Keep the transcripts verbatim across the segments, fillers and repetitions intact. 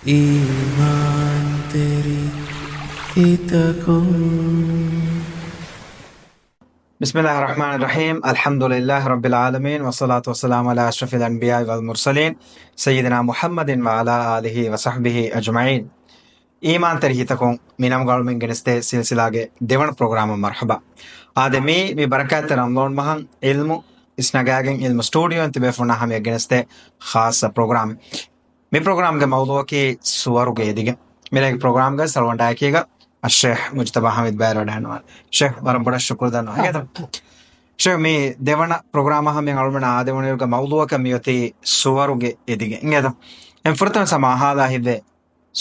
އީމާންތެރި ހިތަކުން. بسم الله الرحمن الرحيم. الحمد لله رب العالمين، والصلاة والسلام على أشرف الأنبياء والمرسلين، سيدنا محمد وعلى آله وصحبه أجمعين. އީމާންތެރި ހިތަކުން، މި ނަމުގައި އަޅުމެން ގެނެސްދޭ ސިލްސިލާގެ ދެވަނަ ޕްރޮގްރާމަށް މަރުޙަބާ. އާދެ، މީ، މި ބަރަކާތްތެރި ރަމަޟާން މަހަށް ޢިލްމު އިސްނަގާގެން ޢިލްމު ސްޓޫޑިއޯއިން ތިބޭފުޅުންނާ ހަމަޔަށް ގެނެސްދޭ ޚާއްޞަ ޕްރޮގްރާމެއް. މި ޕްރޮގްރާމްގެ މައުޟޫޢަކީ ސުވަރުގެ އެދިގެން. މިރޭގެ ޕްރޮގްރާމްގައި ސަލްވަން ޑާއިކީގަ އައްޝޭޚް މުޖްތަބާ ޙަމީދު ބައިވެރިވެވަޑައިގަންނަވާނެ. ޝޭޚް، ވަރަށް ބޮޑަށް ޝުކުރު ދަންނަވަން. އިނގޭތަ؟ ޝޭޚް، މި ދެވަނަ ޕްރޮގްރާމަށް ހަމަޔަށް އަޅުމެން އާދެވުނުއިރުގަ މައުޟޫޢަކަށް މިއޮތީ ސުވަރުގެ އެދިގެން. އިނގޭތަ؟ އެން ފުރަތަމަ ހަމަ އަހާލާ ހިތްވޭ،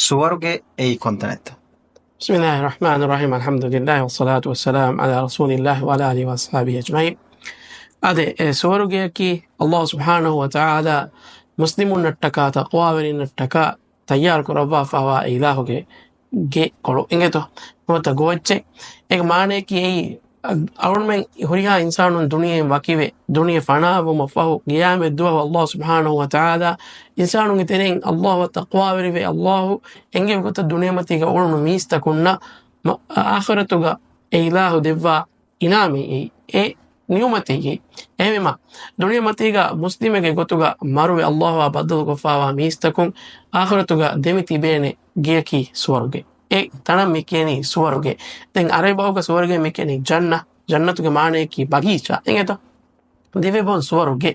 ސުވަރުގެ އެއީ ކޮންތަނެއްތަ؟ بسم الله الرحمن الرحيم. الحمد لله والصلاة والسلام على رسول الله وعلى آله وأصحابه أجمعين. އާދެ، އެ ސުވަރުގެއަކީ ﷲ ސުބްޙާނަހޫ ވަތަޢާލާ މުސްލިމުންނަށްޓަކާ، ތަޤްވާވެރިންނަށްޓަކާ ތައްޔާރު ކުރައްވާފައިވާ އެ އިލާހުގެ ގެ ކޮޅު އިނގޭތޯ؟ ނުވަތަ ގޯއްޗެއް. އޭގެ މާނައަކީ އެއީ، އަ-، އަޅުމެން ހުރިހާ އިންސާނުން ދުނިޔެއިން ވަކިވެ، ދުނިޔެ ފަނާވުމަށްފަހު، ޤިޔާމަތް ދުވަހު ﷲ ސުބްޙާނަހޫ ވަތަޢާލާ އިންސާނުންގެ ތެރެއިން ﷲ އަށް ތަޤްވާވެރިވެ، ﷲ އެންގެވި ގޮތަށް ދުނިޔެމަތީގަ އުޅުނު މީސްތަކުންނަށް މަ-، އާޚިރަތުގަ އެ އިލާހު ދެއްވާ އިނާމެއް އެއީ، އެ ނިޢުމަތެއް އެއީ. އެހެންވީމަ، ދުނިޔެމަތީގަ މުސްލިމެއްގެ ގޮތުގަ މަރުވެ ﷲ އާ ބައްދަލުކޮށްފައިވާ މީސްތަކުން އާޚިރަތުގަ ދެމި ތިބޭނެ ގެއަކީ ސުވަރުގެ. އެ ތަނަށް މި ކިޔަނީ ސުވަރުގެ. ދެން ޢަރަބި ބަހުގަ ސުވަރުގެ މި ކިޔަނީ ޖަންނަ. ޖަންނަތުގެ މާނައަކީ ބަގީޗާ. އިނގޭތޯ؟ ދެވޭ ބޮން ސުވަރުގެ.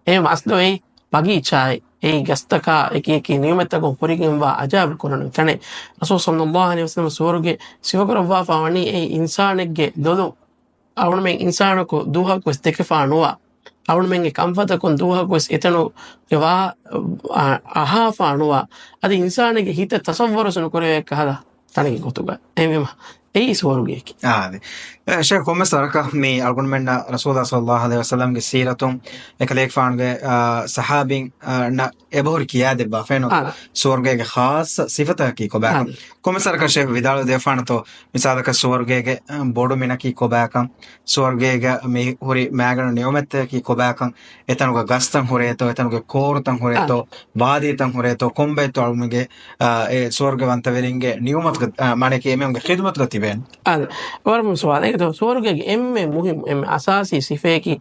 އެހެން އަސްލު އެއީ ބަގީޗާއެއް. އެއީ ގަސްތަކާ އެކި އެކި ނިޢުމަތްތަކުން ފުރިގެންވާ އަޖާއިބު ކުރަނިވި ތަނެއް. ރަސޫލު ޞައްލައްލާހު ޢަލައިހި ވަސައްލަމަ ސުވަރުގެ ސިފަކުރައްވާފަ ވަނީ އެއީ އިންސާނެއްގެ ލޮލު އަޅުމެން އިންސާނަކު ދުވަހަކުވެސް ދެކެފާ ނުވާ، އަޅުމެންގެ ކަންފަތަކުން ދުވަހަކުވެސް އެތަނުގެ ވާ-، އަ-، އަހާފާ ނުވާ، އަދި އިންސާނެއްގެ ހިތަށް ތަޞައްވަރުވެސް ނުކުރެވޭ ކަހަލަ ތަނެއްގެ ގޮތުގަ. އެހެންވީމަ، އެއީ ސުވަރުގެއަކީ. އާ، އާދެ. އެ، ޝޭޚް، ކޮންމެސް ވަރަކަށް މި އަޅުގަނޑުމެންނަށް ރަސޫލާ ޞައްލައްލާހު ޢަލައިހި ވަސައްލަމްގެ ސީރަތުން އެކަލޭގެފާނުގެ، އާ، ޞަޙާބީން، އާ، ނަށް އެބަހުރި ކިޔާދެއްވާފައެއްނު. އާ. ސުވަރުގޭގެ ޚާއްޞަ ސިފަތަކަކީ ކޮބާކަން. އާ. ކޮންމެސް ވަރަކަށް ޝޭޚް ވިދާޅުވެދެއްވާނެތޯ، މިސާލަކަށް ސުވަރުގޭގެ، އަ، ބޮޑު މިނަކީ ކޮބާކަން، ސުވަރުގޭގަ މި ހުރި މައިގަނޑު ނިޢުމަތްތަކަކީ ކޮބާކަން، އެތަނުގަ ގަސްތައް ހުރޭތޯ، އެތަނުގެ ކޯރުތައް ހުރޭތޯ، އާ. ވާދީތައް ހުރޭތޯ، ކޮންބައެއްތޯ އަޅުމެންގެ، އާ، އެ ސުވަރުގެވަންތަވެރިންގެ ނިޢުމަތުގެ، އާ، މާނައަކީ އެމީހުންގެ ޚިދުމަތުގަ ތިބޭނެ. އާ، ވަރަށް މުހިންމު ސުވާލެއް. އެނގޭތޯ، ސުވަރުގޭގެ އެންމެ މުހިންމު، އެންމެ އަސާސީ ސިފައަކީ،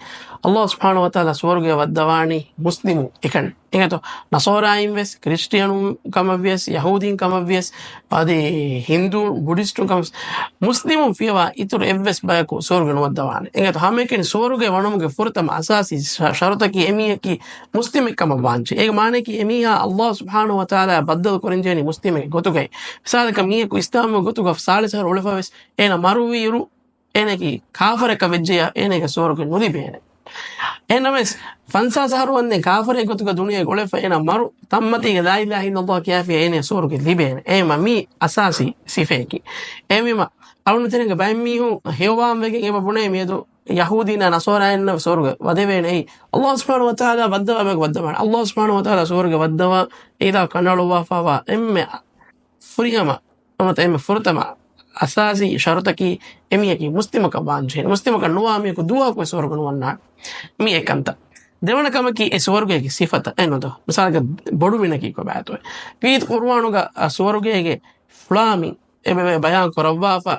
ﷲ ސުބްޙާނަހޫ ވަތަޢާލާ ސުވަރުގެ ވައްދަވާނީ މުސްލިމު އެކަނި. އެނގޭތޯ، ނަޞާރާއިން ވެސް، ކްރިސްޓިއަނުން ކަމަށް ވިޔަސް، ޔަހޫދީން ކަމަށް ވިޔަސް، އަދި ހިންދޫ، ބުޑިސްޓުން ކަމަށް ވެސް، މުސްލިމުން ފިޔަވާ އިތުރު އެއްވެސް ބަޔަކު ސުވަރުގެ ނުވައްދަވާނެ. އެނގޭތޯ، ހަމައެކަނި ސުވަރުގެ ވަނުމުގެ ފުރަތަމަ އަސާސީ ޝަ-، ޝަރުތަކީ އެމީހަކީ މުސްލިމެއް ކަމަށް ވާންޖެ. އޭގެ މާނައަކީ އެމީހާ ﷲ ސުބްޙާނަހޫ ވަތަޢާލާ ބައްދަލު ކުރަންޖެހެނީ މުސްލިމެއްގެ ގޮތުގައި. މިސާލަކަށް މީހަކު އިސްލާމުގެ ގޮތުގަ ސާޅީސް އަހަރު އުޅެފަ ވެސް އޭނަ މަރުވިއިރު އޭނައަކީ ކާފަރެއްކަން ވެއްޖެޔާ، އޭނައަކީ ސުވަރުގެ ނުލިބޭނެ. އެހެންނަމަވެސް، ފަންސާސް އަހަރު ވަންދެން ކާފަރެއްގެ ގޮތުގަ ދުނިޔޭގަ އުޅެފަ އޭނަ މަރު ތަންމަތީގަ ލާ އިލާހަ އިއްލައްލާހު ކިޔާފިޔާ އޭނައަށް ސުވަރުގެ ލިބޭނެ. އެހެންވީމަ މީ އަސާސީ ސިފައަކީ. އެހެންވީމަ، އަޅުގަނޑު ތެރޭގަ ބައެއް މީހުން ހެޔޮވާން ވެގެން އެބަ ބުނޭ މިއަދު ޔަހޫދީންނާ ނަޞާރާއިންނަށް ސުވަރުގެ ވަދެވޭނެ. އެއީ ﷲ ސުބްޙާނަހޫ ވަތަޢާލާ ވައްދަވާ ބަޔަކު ވައްދަވާނެ. ﷲ ސުބްޙާނަހޫ ވަތަޢާލާ ސުވަރުގެ ވައްދަވާ އެ އިލާހު ކަނޑައަޅުއްވާފައިވާ އެންމެ ފުރިހަމަ ނުވަތަ އެންމެ ފުރަތަމަ އަސާސީ ޝަރުތަކީ އެމީހަކީ މުސްލިމަކަށް ވާންޖެހޭނެ. މުސްލިމަކަށް ނުވާ މީހަކު ދުވަހަކުވެސް ސުވަރުގެ ނުވަންނާނެ. މީ އެކަންތައް. ދެވަނަ ކަމަކީ އެ ސުވަރުގޭގެ ސިފަތައް. އެންނުތޯ؟ މިސާލަކަށް ބޮޑު މިނަކީ ކޮބާތޯ؟ ކީރިތި ޤުރުއާނުގަ، އަ، ސުވަރުގޭގެ ފުޅާ މިން އެބަ ބަޔާން ކުރައްވާފަ،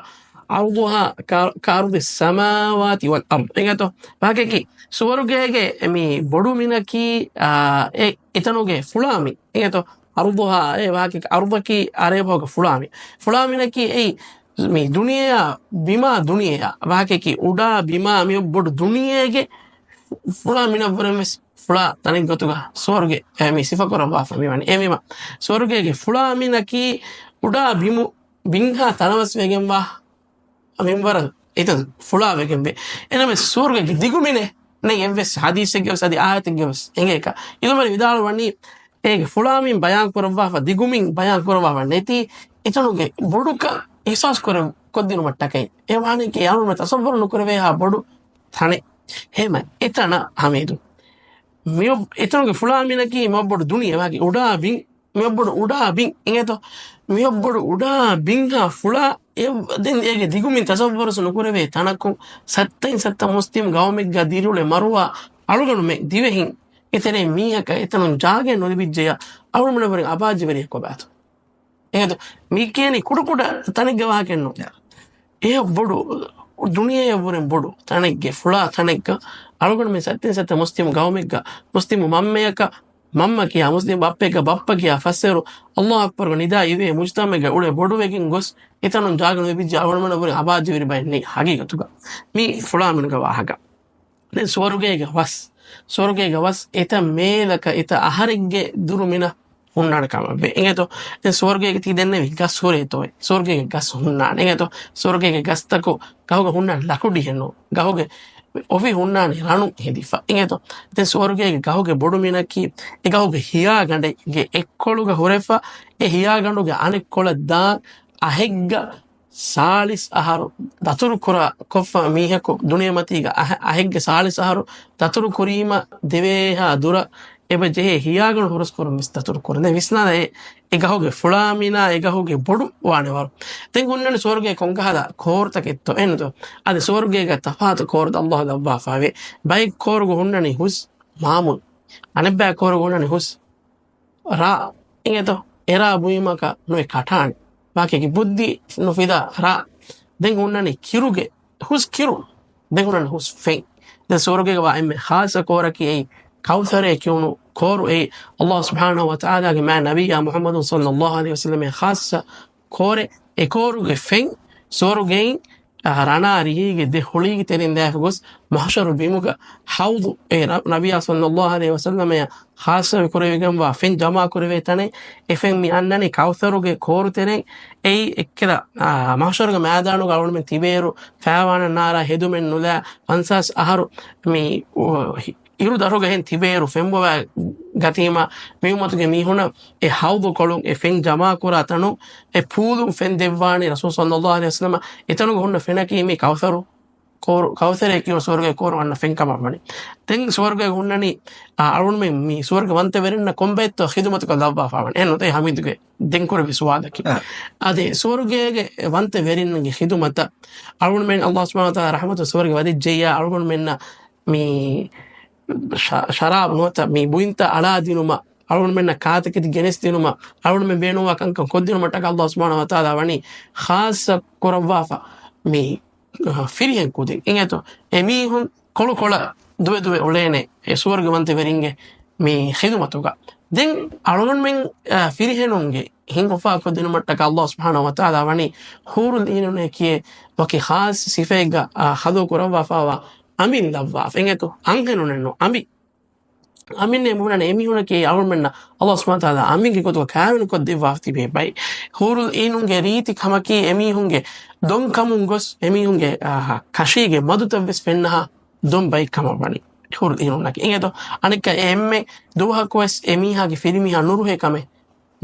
ޢަރްޟުހާ ކަ-، ކަޢަރްޟި އައްސަމާވާތި ވަލް އަރްޟް. އެނގޭތޯ؟ ވާހަކައަކީ ސުވަރުގޭގެ މި ބޮޑު މިނަކީ، އާ، އެ އެތަނުގެ ފުޅާ މިން. އެނގޭތޯ؟ ޢަރްޟުހާ، އެ ވާހަކަ ޢަރްޟަކީ ޢަރަބި ބަހުގެ ފުޅާ މިން. ފުޅާ މިނަކީ އެއީ މި ދުނިޔެއާ ބިމާ ދުނިޔެއާ. ވާހަކައަކީ އުޑާ ބިމާ މި ބޮޑު ދުނިޔޭގެ ފުޅާ މިނަށްވުރެން ވެސް ފުޅާ ތަނެއްގެ ގޮތުގަ ސުވަރުގެ އެ މި ސިފަކުރައްވާފަ މިވަނީ. އެހެންވީމަ، ސުވަރުގޭގެ ފުޅާ މިނަކީ އުޑާ ބިމު، ބިންހާ ތަނަވަސްވެގެންވާ މިންވަރަށް އެތަން ފުޅާވެގެންވޭ. އެނަމެސް ސުވަރުގޭގެ ދިގުމިނެއް ނެތް އެއްވެސް ޙަދީޘެއްގެވެސް އަދި އާޔަތެއްގެވެސް އެނގޭކަށް. ޢިލްމުވެރިން ވިދާޅުވަނީ، އޭގެ ފުޅާމިން ބަޔާން ކުރައްވާފަ، ދިގުމިން ބަޔާން ކުރައްވާފަ ނެތީ، އެތަނުގެ ބޮޑުކަން އިޙްސާސް ކުރެ-، ކޮށްދިނުމަށްޓަކައި. އެ ވާނެކޭ އަޅުގަނޑު ތަޞައްވަރު ނުކުރެވޭހާ ބޮޑު ތަނެއް. ހޭމަ، އެތަނަށް ހަމީދު. މިއޮ-، އެތަނުގެ ފުޅާމިނަކީ މިއޮއްބޮޑު ދުނިޔެ ވާގި އުޑާ ބިން. މިއޮއްބޮޑު އުޑާ ބިން އިނގޭތޯ؟ މިއޮއްބޮޑު އުޑާ ބިންހާ ފުޅާ އެ-، ދެން އޭގެ ދިގުމިން ތަޞައްވަރުސު ނުކުރެވޭ ތަނަކުން ސައްތައިން ސައްތަ މުސްލިމް ގައުމެއްގަ ދިރިއުޅެ މަރުވާ އަޅުގަނޑުމެން ދިވެހިން އެތެރޭ މީހަކަށް އެތަނުން ޖާގައެއް ނުލިބިއްޖެޔާ އަޅުގަނޑުމެންވުރެން އަބާއްޖަވެރިއެއް ކޮބާތޯ؟ އެހެދު މީ ކިޔަނީ ކުޑަކުޑަ ތަނެއްގެ ވާހަކައެއްނު. އެ ބޮޑު، ދުނިޔެއަށްވުރެން ބޮޑު ތަނެއްގެ ފުޅާ ތަނެއްގަ އަޅުގަނޑުމެން ސަތިން ސަތަ މުސްލިމު ގައުމެއްގަ މުސްލިމު މަންމަޔަކަށް މަންމަ ކިޔާ، މުސްލިމް ބައްޕައެއްގަ ބައްޕަ ކިޔާ ފަސްއިރު އައްލާހު އަކްބަރުގެ ނިދާ އިވޭ މުޖްތަމަޢެއްގަ އުޅޭ ބޮޑުވެގެން ގޮސް އެތަނުން ޖާގަ ނުލިބިއްޖެ އަޅުގަނޑުމެންނަށްވުރެ އަބާދަވެރި ބައެއް ނެތް ހަގީގަތުގަ. މީ ފުޅާ މިނުގެ ވާހަކަ. ދެން ސުވަރުގޭގެ ވަސް، ސުވަރުގޭގެ ވަސް އެތައް މޭލަކަށް އެތައް އަހަރެއްގެ ދުރު މިނަށް ހުންނާނެ ކަމަށްވޭ. އިނގޭތޯ؟ ދެން ސުވަރުގޭގެ ތި ދެންނެވި ގަސް ހުރޭތޯއޭ؟ ސުވަރުގޭގެ ގަސް ހުންނާނެ. އިނގޭތޯ؟ ސުވަރުގޭގެ ގަސްތަކު ގަހުގަ ހުންނާނެ ލަކުޑިހެންނު. ގަހުގެ އޮފީ ހުންނާނެ ރަނު ހެދިފަ. އިނގޭތޯ؟ ދެން ސުވަރުގޭގެ ގަހުގެ ބޮޑު މިނަކީ އެ ގަހުގެ ހިޔާގަނޑެއްގެ އެއްކޮޅުގަ ހުރެފަ، އެ ހިޔާގަނޑުގެ އަނެއްކޮޅަށް ދާން އަހެއްގަ ސާޅީސް އަހަރު ދަތުރު ކުރާ ކޮށްފަ މީހަކު ދުނިޔެމަތީގަ އަހަ-، އަހެއްގެ ސާޅީސް އަހަރު ދަތުރު ކުރީމަ ދެވޭހާ ދުރަށް އެބަ ޖެހޭ ހިޔާގަނޑު ހުރަސްކުރުން ވެސް ދަތުރު ކުރަން. ދެން ވިސްނާލަ އެ، އެ ގަހުގެ ފުޅާ މިނާ އެ ގަހުގެ ބޮޑު ވާނެ ވަރު. ދެން ހުންނަނީ ސުވަރުގޭ ކޮންކަހަލަ ކޯރުތަކެއްތޯ އެންނުތޯ؟ އަދި ސުވަރުގޭގަ ތަފާތު ކޯރުތައް އައްލާހު ލައްވާފައެވެ. ބައެއް ކޯރުގަ ހުންނަނީ ހުސް މާމުން. އަނެއްބައި ކޯރުގަ ހުންނަނީ ހުސް ރާ. އިނގޭތޯ؟ އެރާ ބުއިމަކަށް ނުވެ ކަޓާނެ. ވާކީގެ ބުއްދި ނުފިދާ ރާ. ދެން ހުންނަނީ ކިރުގެ، ހުސް ކިރު. ދެން ހުންނަނީ ހުސް ފެން. ދެން ސުވަރުގޭގަ ވާ އެންމެ ޚާއްޞަ ކޯރަކީ އެއީ ކައުސަރޭ ކިޔުނު ކޯރު. އެއީ އައްލާހު ސުބްޙާނަހު ވަތަޢާލާގެ މާތް ނަބިއްޔާ މުޙައްމަދު ޞައްލައްލާހު ޢަލައިހި ވަސައްލަމްގެ ޚާއްޞަ ކޯރެއް. އެ ކޯރުގެ ފެން ސުވަރުގެއިން އަ، ރަނާ ރިހީގެ ދެ ހޮޅީގެ ތެރެއިން ދާފަ ގޮސް މަޙްޝަރު ބިމުގަ ޙައުޟު އެ ރަ-، ނަބިއްޔާ ޞައްލައްލާހު ޢަލައިހި ވަސައްލަމައަށް ޚާއްޞަވެ ކުރެވިގެންވާ ފެން ޖަމާ ކުރެވޭ ތަނެއް. އެ ފެން މި އަންނަނީ ކައުސަރުގެ ކޯރު ތެރެއިން. އެއީ އެއްކަލަ، އާ، މަޙްޝަރުގެ މައިދާނުގަ އަޅުގަނޑުމެން ތިބޭއިރު ފައިވާނަށް ނާރާ ހެދުމެއް ނުލާ ފަންސާސް އަހަރު މި، އު، ހި-، އިރު ދަށުގަ ހެން ތިބޭއިރު ފެންބޮވާ ގަތީމަ މި އުއްމަތުގެ މީހުނަށް އެ ޙައުޟު ކޮޅުން އެ ފެން ޖަމާ ކުރާ ތަނުން އެ ޕޫލުން ފެން ދެއްވާނީ ރަސޫލު ޞައްލައްލާހު ޢަލައިހި ވަސައްލަމަށް. އެތަނުގަ ހުންނަ ފެނަކީ މި ކައުސަރު ކޯރު، ކައުސަރޭ ކިޔުނު ސުވަރުގޭ ކޯރު އަންނަ ފެން ކަމަށް ވަނީ. ދެން ސުވަރުގޭގަ ހުންނަނީ، އާ، އަޅުގަނޑުމެން މި ސުވަރުގެ ވަންތަ ވެރިންނަށް ކޮންބައެއްތޯ ޚިދުމަތަކަށް ލައްވާފަ ވަނީ. އެހެން ނުތަ ޙަމީދުގެ ދެން ކުރެއްވި ސުވާލަކީ. އާ. އަދި ސުވަރުގޭގެ ވަންތަ ވެރިންގެ ޚިދުމަތަށް އަޅުގަނޑުމެން އައްލާހު ސުބްޙާނަހު ވަތަޢާލާ ރަޙްމަތު ސުވަރުގެ ވަދެއްޖެއްޔާ އަޅުގަނޑުމެންނަށް މި ޝަ-، ޝަރާބް ނުވަތަ މި ބުއިންތައް އަޅާދިނުމަށް، އަޅުގަނޑުމެންނަށް ކާތަކެތި ގެނެސްދިނުމަށް، އަޅުގަނޑުމެން ބޭނުންވާ ކަންކަން ކޮށްދިނުމަށްޓަކާ އައްލާހު ސުބްޙާނަހު ވަތަޢާލާ ވަނީ ޚާއްޞަ ކުރައްވާފަ މި، އަ، ފިރިހެން ކުދިން. އިނގޭތޯ؟ އެމީހުން ކޮޅުކޮޅަށް ދުވެދުވެ އުޅޭނެ އެ ސުވަރުގެވަންތަވެރިންގެ މި ޚިދުމަތުގަ. ދެން އަޅުގަނޑުމެން، އަ، ފިރިހެނުންގެ ހިތް އުފާކޮށްދިނުމަށްޓަކާ އައްލާހު ސުބްޙާނަހު ވަތަޢާލާ ވަނީ ޙޫރުލް ޢީނުންނޭ ކިޔޭ ވަކި ޚާއްޞަ ސިފައެއްގަ، އަ، ޚަލްޤު ކުރައްވާފައިވާ އަނބިން ލައްވާފަ. އިނގޭތޯ؟ އަންހެނުންނެއްނު، އަނބި. އަނބިންނޭ ބުނަނީ އެމީހުނަކީ އަޅުގަނޑުމެންނަށް އައްލާހު ސުބްޙާނަހު ވަތަޢާލާ އަނބިންގެ ގޮތުގަ ކާވެނިކޮށްދެއްވާފަ ތިބޭ ބައެއް. ޙޫރުލް ޢީނުންގެ ރީތި ކަމަކީ އެމީހުންގެ ދޮން ކަމުން ގޮސް އެމީހުންގެ، އާ، ކަށީގެ މަދުތައް ވެސް ފެންނަހާ ދޮން ބައެއް ކަމަށް ވަނީ ޙޫރުލް ޢީނުންނަކީ. އިނގޭތޯ؟ އަނެއްކާ އެ އެންމެ ދުވަހަކު ވެސް އެމީހާގެ ފިރިމީހާ ނުރުހޭ ކަމެއް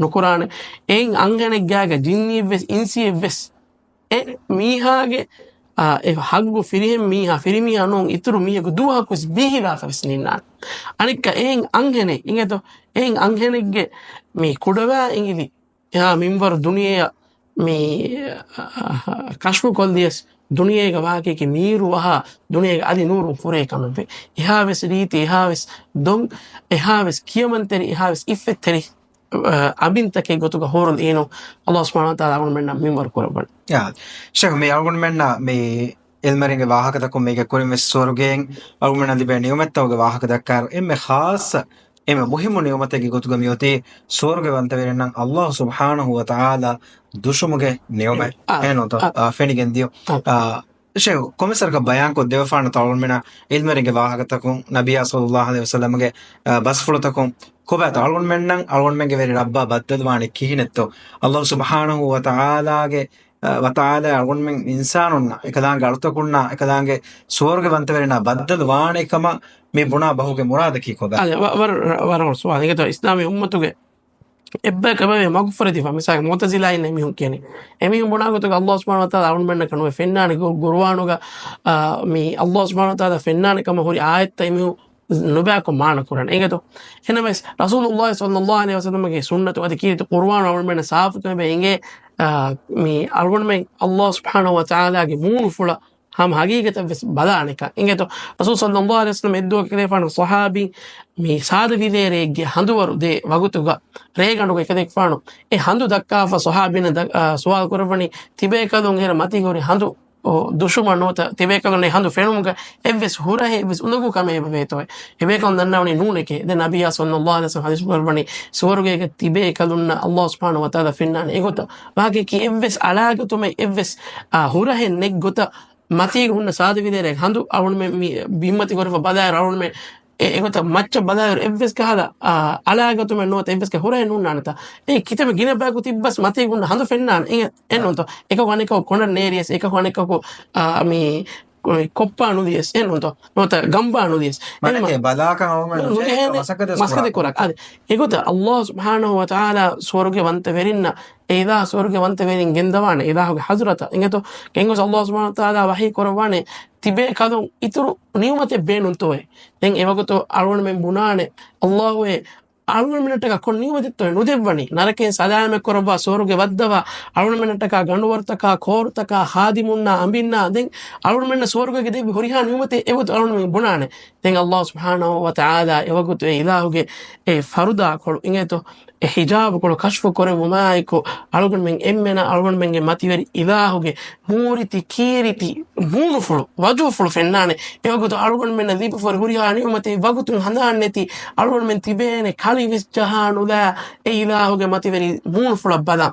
ނުކުރާނެ. އެއިން އަންހެނެއްގާގަ ޖިންނިއެއް ވެސް އިންސިއެއް ވެސް އެ މީހާގެ، އާ، އެ ހައްގު ފިރިހެން މީހާ، ފިރިމީހާ ނޫން އިތުރު މީހަކު ދުވަހަކު ވެސް ބީހިލާފަ ވެސް ނިންނާނެ. އަނެއްކާ އެއިން އަންހެނެއް އިނގޭތޯ؟ އެއިން އަންހެނެއްގެ މި ކުޑަވާ އިނގިލި އެހާ މިންވަރު ދުނިޔެއަށް މި، އަ، ކަޝްފު ކޮށްލިޔަސް ދުނިޔޭގަ ވާހަކައަކީ މީރު ވަހާ ދުނިޔޭގަ އަދި ނޫރުން ފުރޭ ކަމެއްވެ. އެހާވެސް ރީތި، އެހާވެސް ދޮން، އެހާވެސް ކިޔަމަންތެރި، އެހާވެސް އިއްފަތްތެރި، އަ، އަނބިންތަކެއް ގޮތުގަ ޙޫރުލް ޢީނު އައްލާހު ސުބްޙާނަހު ވަތަޢާލާ އަޅުގަނޑުމެންނަށް މިންވަރު ކުރައްވަނީ. ޔާ. ޝޭޚް، މި އަޅުގަނޑުމެންނަށް މި ޢިލްމުވެރިންގެ ވާހަކަތަކުން މީގެ ކުރިން ވެސް ސުވަރުގެއިން އަޅުގަނޑުމެންނަށް ލިބޭ ނިޢުމަތްތަކުގެ ވާހަކަ ދައްކާއިރު، އެންމެ ޚާއްޞަ، އެންމެ މުހިއްމު ނިޢުމަތެއްގެ ގޮތުގަ މިއޮތީ ސުވަރުގެވަންތަވެރިންނަށް އައްލާހު ސުބްޙާނަހު ވަތަޢާލާ ދުށުމުގެ ނިޢުމަތް. އާ، އެހެންނުތަ؟ އާ. އާ، ފެނިގެން ދިޔުން. އާ. އާ، ޝޭޚް، ކޮންމެސް ވަރަކަށް ބަޔާންކޮށް ދެވިފާނަތަ އަޅުގަނޑުމެންނަށް ޢިލްމުވެރިންގެ ވާހަކަތަކުން، ނަބިއްޔާ ޞައްލައްލާހު ޢަލައިހި ވަސައްލަމްގެ، އާ، ބަސްފުޅުތަކުން ކޮބާތަ އަޅުގަނޑުމެންނަށް އަޅުގަނޑުމެންގެ ވެރި ރައްބާ ބައްދަލުވާނީ ކިހިނެއްތޯ؟ އައްލާހު ސުބްޙާނަހު ވަތަޢާލާގެ އަ، ވަތަޢާލާ އަޅުގަނޑުމެން އިންސާނުންނަށް، އެކަލާނގެ އަޅުތަކުންނާ، އެކަލާނގެ ސުވަރުގެ ވަންތަވެރިންނާ ބައްދަލު ވާނެ ކަމަށް މި ބުނާ ބަހުގެ މުރާދަކީ ކޮބާ؟ އާ، ވަ-، ވަރަށް، ވަރަށް ސުވާލެއް. އިނގޭތޯ، އިސްލާމީ އުއްމަތުގެ އެއްބަޔަކަށް އެބަވޭ މަގުފުރެދިފަ، މިސާލަކަށް މުޢުތަޒިލާއިން އެމީހުން ކިޔަނީ. އެމީހުން ބުނާ ގޮތުގަ އައްލާހު ސުބްޙާނަހު ވަތަޢާލާ އަޅުގަނޑުމެންނަކަށް ނުވެ ފެންނާނެ ގު-، ގުރުއާނުގަ، އާ، މި އައްލާހު ސުބްޙާނަހު ވަތަޢާލާ ފެންނާނެ ކަމަށް ހުރި އާޔަތްތައް އެމީހުން ނުބަޔާކޮށް މާނަ ކުރަން. އެނގޭތޯ؟ އެހެންނަމަވެސް، ރަސޫލުﷲ ޞައްލައްލާހު ޢަލައިހި ވަސައްލަމްގެ ސުންނަތު އަދި ކީރިތި ޤުރުއާނު އަޅުގަނޑުމެންނަށް ސާފުކޮށް އެބަ އެނގޭ، އާ، މި އަޅުގަނޑުމެން އައްލާހު ސުބްޙާނަހު ވަތަޢާލާގެ މޫނުފުޅަށް ހަމަ ހަގީގަތަށް ވެސް ބަލާނެކަން. އިނގޭތޯ، ރަސޫލު ޞައްލައްލާހު ޢަލައިހި ވަސައްލަމަ އެއްދުވަހަކު ކަލޭފާނު ޞަޙާބީ މި ސާދަ ވިލޭރޭގެ ހަނދުވަރު ދޭ ވަގުތުގަ ރޭގަނޑުގަ ކަލޭފާނު އެ ހަނދު ދައްކާފަ ޞަޙާބީން ދަ-، އާ، ސުވާލު ކުރައްވަނީ ތިބޭކަލުން އޭރަށް މަތީގަ ހުރި ހަނދު އޯ، ދުށުމަށް ނުވަތަ ތިބޭކަލުން އެ ހަނދު ފެނުމުގަ އެއްވެސް ހުރަހެއް އެއްވެސް އުނދަގޫ ކަމެއް އެބަ ވޭތޯއޭ. އެބޭކަލުން ދަންނަވަނީ ނޫނެކޭ. ދެން ނަބިއްޔާ ޞައްލައްލާހު ޢަލައިހި ވަސައްލަމަ ޙަދީޘް ކުރައްވަނީ ސުވަރުގޭގަ ތިބޭ ކަލުންނަށް ﷲ ސުބްޙާނަހޫ ވަތަޢާލާ ފެންނާނެ އެގޮތަށް. ވާގެކި އެއްވެސް އަޅާގަތުމެއް އެއްވެސް، އާ، ހުރަހެއް ނެތް ގޮތަށް މަތީގަ ހުންނަ ސާދަ ވިލޭރޭގެ ހަނދު އަޅުގަނޑުމެން މި ބިންމަތި ކުރެފަ ބަލާއިރު އަޅުގަނޑުމެން އެ-، އެގޮތަށް މައްޗަށް ބަލާއިރު އެއްވެސް ކަހަލަ، އާ، އަޅާގަތުމެއް ނުވަތަ އެއްވެސް ކަ ހުރަހެއް ނޯންނާނެތާ. އެ ކިތަންމެ ގިނަ ބަޔަކު ތިއްބަސް މަތީގަ ހުންނަ ހަނދު ފެންނާނެ. އެ-، އެއްނުތޯ. އެކަކު އަނެކަކު ކޮނޑަށް ނޭރިޔަސް، އެކަކު އަނެކަކު، އާ، މި ކޮ-، ކޮއްޕާ ނުދިޔަސް، އެއްނުތޯ. ނުވަތަ ގަނބާ ނުދިޔަސް. މަނެކޭ އެހެންމަ ބަލާކަށް އަޅުގަނޑު ނުޖެހޭ ނުޖެހޭނެ ކަމަށް މަސައްކަތެއް މަސައްކަތެއް ކުރާ. ކުރާ. އަދި އެގޮތަށް ﷲ ސުބްޙާނަހޫ ވަތަޢާލާ ސުވަރުގެ ވަންތަވެރިންނަށް އެ އިލާހު ސުވަރުގެ ވަންތަވެރިން ގެންދަވާނެ އިލާހުގެ ޙަޟްރަތަށް. އިނގޭތޯ، ކެންގޮސް ﷲ ސުބްޙާނަހޫ ވަތަޢާލާ ވަޙީ ކުރައްވާނެ ތިބޭ ކަލުން އިތުރު ނިޢުމަތެއް ބޭނުންތޯއޭ. ދެން އެވަގުތު އަޅުގަނޑުމެން ބުނާނެ، ﷲ އޭ އަޅުގަނޑުމެންނަށްޓަކާ ކޮން ނިޢުމަތެއްތޯއޭ ނުދެއްވަނީ؟ ނަރަކައިން ސަލާމަތް ކުރައްވާ، ސުވަރުގެ ވައްދަވާ، އަޅުގަނޑުމެންނަށްޓަކާ ގަނޑުވަރުތަކާ، ކޯރުތަކާ، ޚާދިމުންނާ، އަނބިންނާ، ދެން އަޅުގަނޑުމެންނަށް ސުވަރުގޭގެ ދެއްވި ހުރިހާ ނިޢުމަތެއް އެގޮތަށް އަޅުގަނޑުމެން ބުނާނެ. ދެން ﷲ ސުބްޙާނަހޫ ވަތަޢާލާ އެވަގުތު އެ އިލާހުގެ އެ ފަރުދާކޮޅު އިނގޭތޯ، އެ ޙިޖާބުކޮޅު ކަޝްފު ކުރެއްވުމާއެކު، އަޅުގަނޑުމެން އެންމެނަށް އަޅުގަނޑުމެންގެ މަތިވެރި އިލާހުގެ ނޫރީ ކީރިތި މޫނުފުޅު، ވަޖުހުފުޅު ފެންނާނެ. އެވަގުތު އަޅުގަނޑުމެންނަށް ލިބިފަ ހުރި ހުރިހާ ނިޢުމަތެއް ވަގުތުން ހަނދާން ނެތި، އަޅުގަނޑުމެން ތިބޭނެ ކަޅިވެސް ޖަހާ ނުލާ، އެ އިލާހުގެ މަތިވެރި މޫނުފުޅަށް ބަލާ.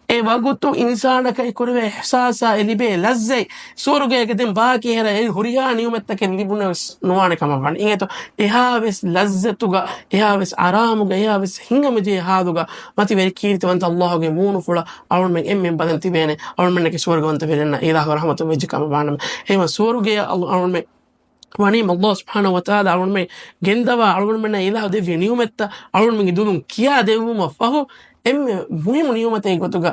އެ ވަގުތު އިންސާނަކަށް ކުރެވޭ އިޙްސާސާ އެ ލިބޭ ލައްޒަތް، ސުވަރުގޭގެ ދެން ބާކީ ހެރަ އެ ހުރިހާ ނިޢުމަތްތަކެއް ލިބުނަސް ނުވާނެ ކަމަށް ވާނެ. އިނގޭތޯ، އެހާވެސް ލައްޒަތުގަ، އެހާވެސް އަރާމުގަ، އެހާވެސް ހިނގަމިޖެހޭ ހާލުގަ މަތިވެރި ކީރިތިވަންތަ ﷲ ގެ މޫނުފުޅަށް އަޅުމެން އެންމެން ބަލަން ތިބޭނެ. އަޅުމެންނަކީ ސުވަރުގަވަންތަ ވެރިންނަށް އިލާހު ރަޙްމަތު ވެއްޖެ ކަމަށް ވާނަމަ. އެހެންވެ ސުވަރުގެ އަޅު-، އަޅުމެން ވަނީމަ ﷲ ސުބްޙާނަހޫ ވަތަޢާލާ އަޅުމެން ގެންދަވާ އަޅުގަނޑުމެންނަށް އިލާހު ދެއްވި ނިޢުމަތްތައް އަޅުގަނޑުމެންގެ ދުލުން ކިޔާ ދެއްވުމަށް ފަހު، އެންމެ މުހިއްމު ނިޢުމަތެއް ގޮތުގަ،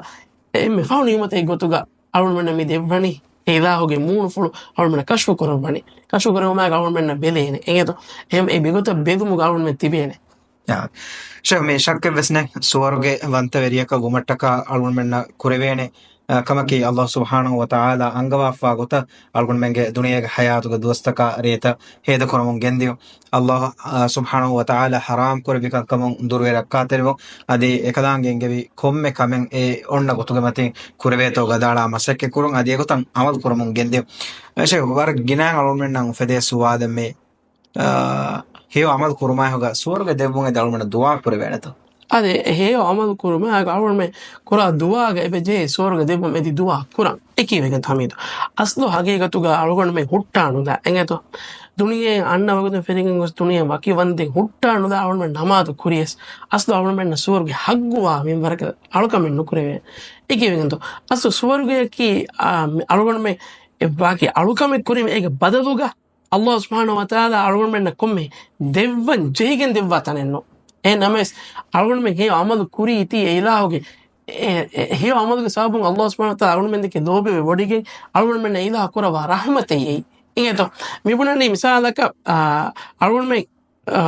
އެންމެ ފަހު ނިޢުމަތެއް ގޮތުގަ އަޅުގަނޑުމެންނަށް މި ދެއްވަނީ އެ އިލާހުގެ މޫނުފުޅު އަޅުގަނޑުމެންނަށް ކަޝްފު ކުރައްވަނީ. ކަޝްފު ކުރެވުމާއެކު އަޅުގަނޑުމެންނަށް ބެލޭނެ. އެނގޭތޯ؟ އެހެން އެ މިގޮތަށް ބެލުމުގަ އަޅުގަނޑުމެން ތިބޭނެ. އާ. ޝޭޚް، މި ޝައްކެއްވެސް ނެތް، ސުވަރުގެ ވަންތަވެރިޔަކަށް ވުމަށްޓަކާ އަޅުގަނޑުމެންނަށް ކުރެވޭނެ، އާ، ކަމަކީ ﷲ ސުބްޙާނަހޫ ވަތަޢާލާ އަންގަވާފާ ގޮތަށް އަޅުގަނޑުމެންގެ ދުނިޔޭގެ ޙަޔާތުގެ ދުވަސްތަކާ ރޭތައް ހޭދަކުރަމުން ގެންދިޔުން. ﷲ، އާ، ސުބްޙާނަހޫ ވަތަޢާލާ ޙަރާމް ކުރެއްވި ކަންކަމުން ދުރުވެ ރައްކާތެރިވުން. އަދި އެކަލާނގެ އެންގެވި ކޮންމެ ކަމެއް އެ އޮންނަ ގޮތުގެ މަތިން ކުރެވޭތޯ ގަދައަޅާ މަސައްކަތް ކުރުން. އަދި އެގޮތަށް ޢަމަލު ކުރަމުން ގެންދިޔުން. ޝޭޚް، ވަރަށް ގިނައިން އަޅުގަނޑުމެންނަށް އުފެދޭ ސުވާލެއް މި. އާ، ހެޔޮ ޢަމަލު ކުރުމާއެކުގަ ސުވަރުގެ ދެއްވުން އެދި އަޅުގަނޑު ދުޢާ ކުރެވޭނެތޯ؟ އަދި ހެޔޮ ޢަމަލު ކުރުމާއެކު އަޅުގަނޑުމެން ކުރާ ދުޢާގަ އެބަ ޖެހޭ ސުވަރުގެ ދެއްވުން އެދި ދުޢާ ކުރަން. އެކީވެގެން ހަމީދު. އަސްލު ހަގީގަތުގަ އަޅުގަނޑުމެން ހުއްޓާ ނުލާ. އެނގޭތޯ؟ ދުނިޔެއިން އަންނަ ވަގުތުން ފެށިގެން ގޮސް ދުނިޔެ ވަކި ވަންދެން ހުއްޓާ ނުލާ އަޅުގަނޑުމެން ނަމާދު ކުރިޔަސް. އަސްލު އަޅުގަނޑުމެންނަށް ސުވަރުގެ ޙައްޤުވާ މިންވަރަކަށް އަޅުކަމެއް ނުކުރެވޭ. އެކީވެގެންތޯ؟ އަސްލު ސުވަރުގެއަކީ، އާ، މި އަޅުގަނޑުމެން އެ ވާކި އަޅުކަމެއް ކުރީމަ އޭގެ ބަދަލުގަ ﷲ ސުބްޙާނަހޫ ވަތަޢާލާ އަޅުގަނޑުމެންނަށް ކޮންމެ ދެއްވަން ޖެހިގެން ދެއްވާ ތަނެއްނު. އެހެން ނަމަވެސް، އަޅުގަނޑުމެން ހެޔޮ ޢަމަލު ކުރީތީ އެ އިލާހުގެ، އެ، އެ، ހެޔޮ ޢަމަލުގެ ސަބަބުން ﷲ ސުބްޙާނަހޫ ވަތަޢާލާ އަޅުގަނޑުމެން ދެކެ ލޯބިވެ ވޮޑިގެން އަޅުގަނޑުމެންނަށް އިލާހު ކުރައްވާ ރަޙްމަތެއް އެއީ. އިނގޭތޯ؟ މިބުނަނީ މިސާލަކަށް، އާ، އަޅުގަނޑުމެން، އާ،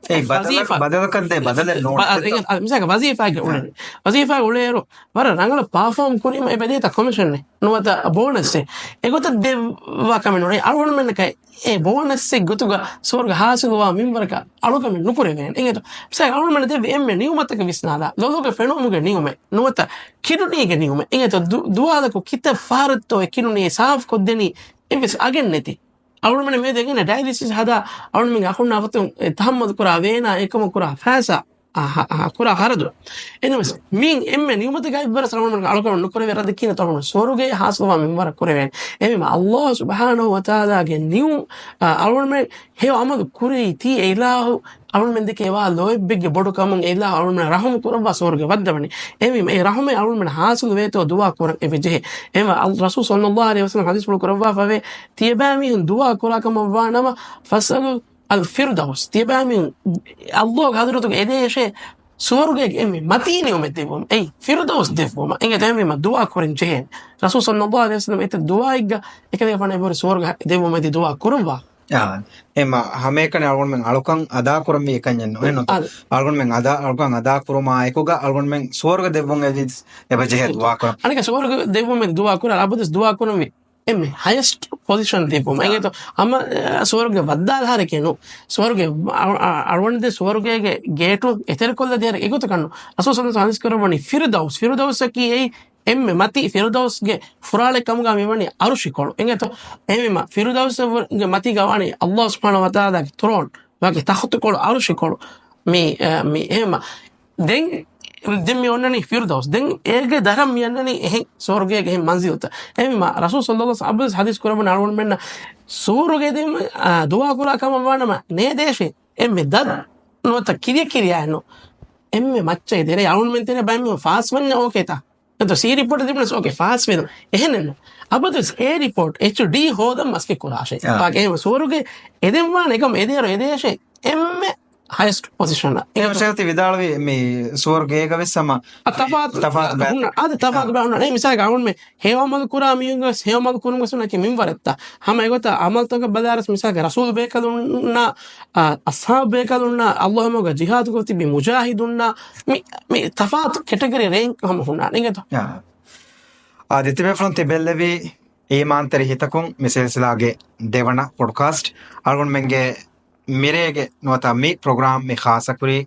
އެ ބަދަލަކަށް، ވަޒީފާ، ބަދަލަކަށް ދޭ ބަދަލެއް ނޫން. އަ، އަ، އިނގޭތޯ؟ އަ، މިސާލަކަށް ވަޒީފާގެ އުޅެނީ. ވަޒީފާގެ އުޅޭއިރު ވަރަށް ރަނގަޅަށް ޕާފޯމް ކުރީމަ އެބަ ދޭތާ ކޮމިޝަނެއް. ނުވަތަ ބޯނަސްއެއް. އެގޮތަށް ދެއްވާ ކަމެއް ނޫން. އަޅުގަނޑުމެންނަކަށް އެ ބޯނަސްއެއް ގޮތުގަ ސުވަރުގެ ޙާޞިލުވާ މިންވަރަކަށް އަޅުކަމެއް ނުކުރެވޭނެ. އިނގޭތޯ؟ މިސާލަކަށް އަޅުގަނޑުމެންނަށް ދެއްވި އެންމެ ނިޢުމަތަކަށް ވިސްނާލާ، ލޮލުގެ ފެނުމުގެ ނިޢުމަތް ނުވަތަ ކިޑުނީގެ ނިޢުމަތް. އިނގޭތޯ؟ ދު-، ދުވާލަކު ކިތައް ފަހަރެއްތޯ އެ ކިޑުނީ ސާފު ކޮށްދެނީ އެއްވެސް އަގެއް ނެތި. އަޅުގަނޑުމެން މިއަދު އެނގޭނެ ޑަޔަލިސިސް ހަދާ އަޅުގަނޑުމެން އަޚުންނާ ފަތުން ތަޙައްމަލު ކުރާ ވޭނާ އެކަމު ކުރާ ފައިސާ، އަ، ހަ، ހަ، ކުރާ ޚަރަދު. އެހެންވެސް މިއިން އެންމެ ނިޢުމަތެއް ގައިބަރަސް އަޅުގަނޑުމެން އަޅުކަމެއް ނުކުރެވޭ ރަދަކީނަ ތަހުނު ސުވަރުގެ ޙާޞިލުވާ މިންވަރަށް ކުރެވޭނެ. އެހެންވީމަ ﷲ ސުބްޙާނަހޫ ވަތަޢާލާގެ ނިޢު-، އަ، އަޅުގަނޑުމެން ހެޔޮ ޢަމަލު ކުރީތީ އެ އިލާހު އަޅުގަނޑުމެން ދެކެ ވާ ލޯތްބެއްގެ ބޮޑު ކަމުން އެ އިލާހު އަޅުގަނޑުމެން ރަޙުމު ކުރައްވާ ސުވަރުގެ ވައްދަވަނީ. އެހެންވީމަ އެ ރަޙުމެއް އަޅުގަނޑުމެން ޙާޞިލު ވޭތޯ ދުޢާ ކުރަން އެބަ ޖެހޭ. އެހެންވެ އަލް-، ރަސޫލު ޞައްލައްލާހު ޢަލައިހި ވަސައްލަމަ ޙަދީޘްފުޅު ކުރައްވާފަވޭ، ތިޔަބައިމީހުން ދުޢާ ކުރާ ކަމަށް ވާނަމަ، ފަސްއަލު އަލް ފިރްދައުސް. ތިޔަބައިމީހުން ﷲގެ ޙަޟްރަތުގަ އެދޭށޭ ސުވަރުގޭގެ އެންމެ މަތީ ނިޢުމަތް ދެއްވުމަށް. އެއީ ފިރްދައުސް ދެއްވުމަށް. އެނގޭތޯ އެހެންވީމަ ދުޢާ ކުރަން ޖެހޭނެ. ރަސޫލު ޞައްލައްލާހު ޢަލައިހި ވަސައްލަމަ އެތައް ދުޢާއެއްގަ އެކަލޭގެފާނު އެބަހުރި ސުވަރުގެ ދެއްވުމަށް އެދި ދުޢާ ކުރައްވާ. އާ، އެމަ ހަމައެކަނި އަޅުގަނޑުމެން އަޅުކަން އަދާ ކުރަންވީ އެކަންޏެއް ނޫން. އެހެން ނޫންތޯ؟ އާ. އަޅުގަނޑުމެން އަދާ، އަޅުކަން އަދާ ކުރުމާ އެކުގަ އަޅުގަނޑުމެން ސުވަރުގެ ދެއްވުން އެދި އެބަ ޖެހޭ ދުޢާ ކުރަން. އަނެކަ ސުވަރުގެ ދެއްވުމެއް ދުޢާ ކުރާ، އަބަދުވެސް ދުޢާ ކުރަންވީ. އެންމެ ހަޔަސްޓް ޕޮޒިޝަން ލިބުމަށް. އެނގޭތޯ؟ އަމަ، އަ، ސުވަރުގެ ވައްދާލާރެކޭ ނޫ. ސުވަރުގެ އަ-، އަ-، އަޅުގަނޑު ދޭ ސުވަރުގޭގެ ގޭޓު އެތެރެކޮށްލަ ދިޔަރެ އެގޮތަކަށް ނޫ. ރަސޫލު ސައްލަﷲު ޢަލައިހި ވަސައްލަމަ ހަދީސް ކުރައްވަނީ ފިރުދައުސް، ފިރުދައުސަކީ އެއީ އެންމެ މަތީ، ފިރުދައުސްގެ ފުރާޅެއް ކަމުގަ މިވަނީ އަރުޝިކޮޅު. އެނގޭތޯ؟ އެހެންވީމަ ފިރުދައުސްގެ މަތީގަ ވަނީ ﷲ ސުބްޙާނަހޫ ވަތަޢާލާގެ ތުރޯން، ވަކި ތަޚްތުކޮޅު، އަރުޝިކޮޅު. މި، އަ، މި އެހެންވީމަ ދެން، ދެން މި އޮންނަނީ ފިރުދައުސް. ދެން އޭގެ ދަށަށް މި އަންނަނީ އެހެން ސުވަރުގޭގެ އެހެން މަންޒިލުތައް. އެހެންވީމަ ރަސޫލު ޞައްލަﷲު ޢަލައިހި ވަސައްލަމަ ޙަދީސް ކުރައްވަނީ އަޅުގަނޑުމެންނަށް ސުވަރުގޭ ދިނުމަށް، އާ، ދުޢާ ކުރާ ކަމަށް ވާނަމަ ނޭދޭށޭ. އެންމެ ދަށް ނުވަތަ ކިރިޔަ ކިރިޔާ ނޫން. އެންމެ މައްޗަށް ދެރަ އަޅުގަނޑުމެން ތެރޭ ބައެއް މީހުން ފާސް ވަންޏާ އޯކޭތަ؟ އެތޯ ސީ ރިޕޯޓް ތިބުނަސް އޯކޭ ފާސް ވެދުން. އެހެނެއްނު. އަބަދުވެސް އޭ ރިޕޯޓް އެޗްޑީ ހޯދަން މަސައްކަތް ކުރާށޭ. އާ. ވާގެ އެހެން ސުވަރުގޭ އެދެން ވާނެ އެކަމް އެދޭއިރު އެދޭށޭ އެންމެ ހަޔަސްޓް ޕޮޒިޝަނަށް. އެ އެހެން ޝޭޚް ތި ވިދާޅުވީ މި ސުވަރުގޭގަ ވެސް ހަމަ އަ، ތަފާތު ތަފާތު ބައެއް ހުންނަ، އާދެ ތަފާތު އާ. ބައެއް ހުންނަ. އެ މިސާލަކަށް އަޅުގަނޑުމެން ހެޔޮ އަމަލު ކުރާ މީހުންގެ ވެސް ހެޔޮ އަމަލު ކުރުމުގެ ވެސް ހުންނަކީ މިންވަރެއްތަ؟ ހަމަ އެގޮތަށް އަމަލުތަކަށް ބަލާއިރު މިސާލަކަށް ރަސޫލު ބޭކަލުންނާ، އަ، އަޞްޙާބު ބޭކަލުންނާ، ﷲ މަގަށް ޖިހާދު ކޮށް ތިބި މުޖާހިދުންނާ، މި، މި ތަފާތު ކެޓަގަރީ ރޭންކް ހަމަ ހުންނާނެ. އެނގޭތޯ؟ އާ. އާދެ ތިބޭފުޅުން ތިބެއްލެވީ އީމާންތެރި ހިތަކުން މި ސިލްސިލާގެ ދެވަނަ ޕޮޑްކާސްޓް. އަޅުގަނޑުމެންގެ މިރޭގެ ނުވަތަ މި ޕްރޮގްރާމް މި ޚާއްޞަކުރީ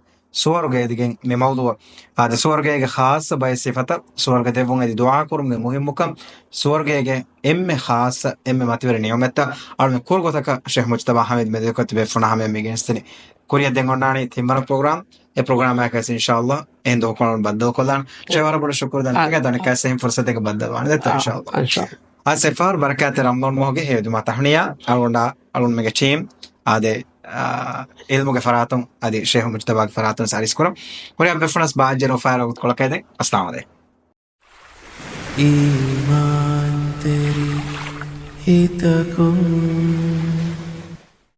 ސުވަރުގޭ އެދިގެން މި މައުޟޫޢަށް. އާދެ، ސުވަރުގޭގެ ޚާއްޞަ ބައެއް ސިފަތައް، ސުވަރުގެ ދެއްވުން އެދި ދުޢާ ކުރުމުގެ މުހިއްމުކަން، ސުވަރުގޭގެ އެންމެ ޚާއްޞަ، އެންމެ މަތިވެރި ނިޢުމަތްތައް އަޅުގަނޑު ކުރު ގޮތަކަށް ޝޭޚް މުޖްތަބާ ޙަމީދު މެދުވެރިކޮށް ތިބޭފުޅުންނާ ހަމަޔަށް މި ގެނެސްދިނީ. ކުރިއަށް ދެން އޮންނާނީ ތިންވަނަ ޕްރޮގްރާމް. އެ ޕްރޮގްރާމާއެކު ވެސް އިންޝާﷲ އެހެން ދުވަހަކު ބައްދަލުކޮށްލާނަ. ޝޭޚް ވަރަށް ބޮޑަށް ޝުކުރު ދަން. އާ. ދަނެކަސް އެހެން ފުރުސަތެއް ބައްދަލުވާނެ ދެއްތަ؟ އާ، އިންޝާﷲ. އިންޝާﷲ. އާ، ސެފާރް ބަރަކާތެއް ރަމަޟާން މަހުގެ ހެޔޮ ދިމާ ތަހުނިޔާ އަޅުގަނޑާ، އަޅުގަނޑުމެންގެ ޓީމް އާދެ، އާ، އިލްމުގެ ފަރާތުން އަދި ޝޭޚް މުޖްތަބާގެ ފަރާތުން ސާރިސް ކުރަން. ހުރިހާ ބޭފުޅުންނަށް ބާއްޖަވެރި އުފާވެރި ވަގުތުކޮޅަކަށް ދެން. އައްސަލާމު ޢަލައިކުމް. އީމާންތެރި ހިތަކުން.